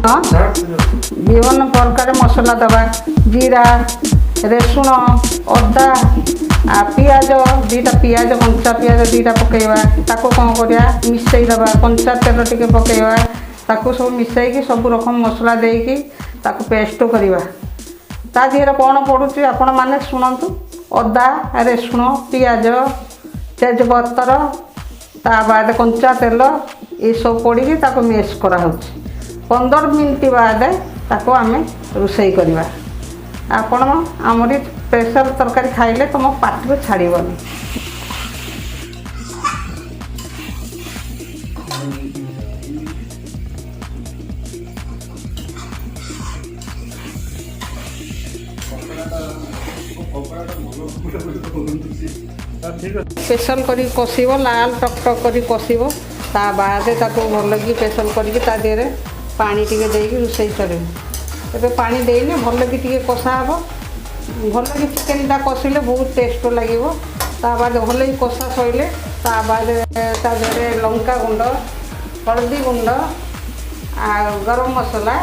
ବିଭିନ୍ନ ପ୍ରକାର ମସଲା ଦେବା, ଜିରା, ରସୁଣ, ଅଦା, ପିଆଜ 2ଟା, ପିଆଜ, କଞ୍ଚା ପିଆଜ 2ଟା ପକାଇବା। ତାକୁ କ'ଣ କରିବା? ମିଶାଇ ଦେବା। କଞ୍ଚା ତେଲ ଟିକେ ପକାଇବା। ତାକୁ ସବୁ ମିଶାଇକି, ସବୁ ରକମ ମସଲା ଦେଇକି ତାକୁ ପେଷ୍ଟ କରିବା। ତା ଦେହରେ କ'ଣ ପଡ଼ୁଛି, ଆପଣମାନେ ଶୁଣନ୍ତୁ। ଅଦା, ରସୁଣ, ପିଆଜ, ତେଜପତ୍ର, ତା ବାଦ କଞ୍ଚା ତେଲ, ଏସବୁ ପଡ଼ିକି ତାକୁ ମିକ୍ସ କରାହେଉଛି। 15 ମିନିଟ୍ ବାଦ ତାକୁ ଆମେ ରୋଷେଇ କରିବା। ଆପଣ ଆମରି ସ୍ପେଶାଲ ତରକାରୀ ଖାଇଲେ ତୁମ ପାଟିରୁ ଛାଡ଼ିବନି। ଠିକ୍ ଅଛି। ସ୍ପେଶାଲ କରିକି କଷିବ, ଲାଲ ଟକ୍ ଟକ୍ କରି କଷିବ। ତା ବାଦେ ତାକୁ ଭଲକି ସ୍ପେଶାଲ କରିକି ତା ଦେହରେ ପାଣି ଟିକେ ଦେଇକି ରୋଷେଇ କରିବ। ଏବେ ପାଣି ଦେଇନି, ଭଲକି ଟିକେ କଷା ହେବ। ଭଲକି ଚିକେନଟା କଷିଲେ ବହୁତ ଟେଷ୍ଟ ଲାଗିବ। ତା ବାଦେ ଭଲକି କଷା ସରିଲେ, ତା ବାଦେ ତା ଦେହରେ ଲଙ୍କା ଗୁଣ୍ଡ, ହଳଦୀ ଗୁଣ୍ଡ ଆଉ ଗରମ ମସଲା,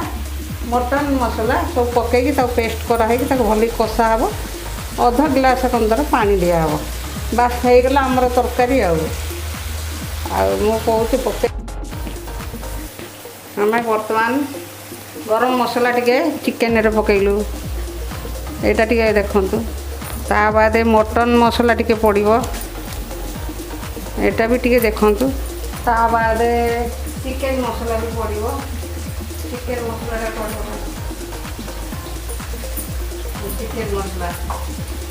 ମଟନ୍ ମସଲା ସବୁ ପକାଇକି ତାକୁ ପେଷ୍ଟ କରାହେଇକି ତାକୁ ଭଲକି କଷା ହେବ। ଅଧ ଗ୍ଲାସ୍ କନ୍ଦର ପାଣି ଦିଆହେବ। ବାସ୍, ହେଇଗଲା ଆମର ତରକାରୀ। ଆଉ ମୁଁ କହୁଛି ପକେଇ। ଆମେ ବର୍ତ୍ତମାନ ଗରମ ମସଲା ଟିକେ ଚିକେନରେ ପକାଇଲୁ। ଏଇଟା ଟିକେ ଦେଖନ୍ତୁ। ତା ବାଦେ ମଟନ୍ ମସଲା ଟିକେ ପଡ଼ିବ। ଏଇଟା ବି ଟିକେ ଦେଖନ୍ତୁ। ତା ବାଦେ ଚିକେନ ମସଲା ବି ପଡ଼ିବ। ଚିକେନ ମସଲାଟା ପଡ଼ିବ। ଚିକେନ ମସଲା,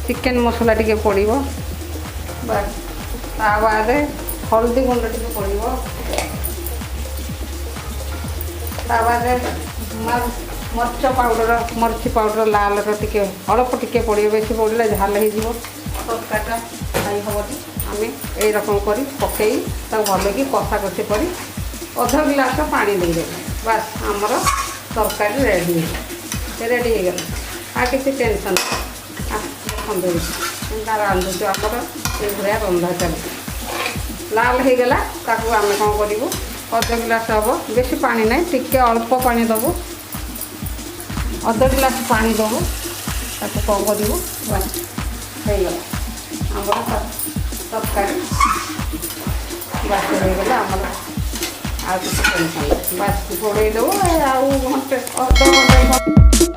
ଚିକେନ ମସଲା ଟିକେ ପଡ଼ିବ। ବାସ୍, ତା ବାଦେ ହଳଦୀ ଗୁଣ୍ଡ ଟିକେ ପଡ଼ିବ। ତା ବାଦେ ମରିଚ ପାଉଡ଼ର, ମରିଚ ପାଉଡ଼ର ଲାଲର ଟିକେ ଅଳ୍ପ ଟିକେ ପଡ଼ିବ। ବେଶୀ ପଡ଼ିଲେ ଝାଲ ହେଇଯିବ ତରକାରୀଟା, ଖାଇ ହେବନି। ଆମେ ଏଇରକମ କରି ପକେଇ ତାକୁ ଭଲକି କଷାକଷି କରି ଅଧ ଗିଲାସ ପାଣି ଦେଇଦେବୁ। ବାସ୍, ଆମର ତରକାରୀ ରେଡ଼ି ରେଡ଼ି ହେଇଗଲା। ଆଉ କିଛି ଟେନସନ୍। ଦେଖନ୍ତୁ, ଏନ୍ତା ରାନ୍ଧୁଛୁ। ଆମର ଏଇଭଳିଆ ରନ୍ଧା ଚାଲିଛି। ଲାଲ ହେଇଗଲା। ତାକୁ ଆମେ କ'ଣ କରିବୁ? ଅଧ ଗିଲାସ ହେବ, ବେଶୀ ପାଣି ନାହିଁ, ଟିକେ ଅଳ୍ପ ପାଣି ଦେବୁ। ଅଧ ଗିଲାସ ପାଣି ଦେବୁ। ତାକୁ କ'ଣ କରିବୁ? ବାସ୍, ହେଇଗଲା ଆମର ତରକାରୀ। ବାସ୍, ହେଇଗଲା ଆମର। ଆଉ କିଛି ଟେନସନ୍ ନାହିଁ। ବାସ୍, ଘୋଡ଼େଇ ଦେବୁ। ଆଉ ଘଣ୍ଟେ, ଅଧଘଣ୍ଟେ।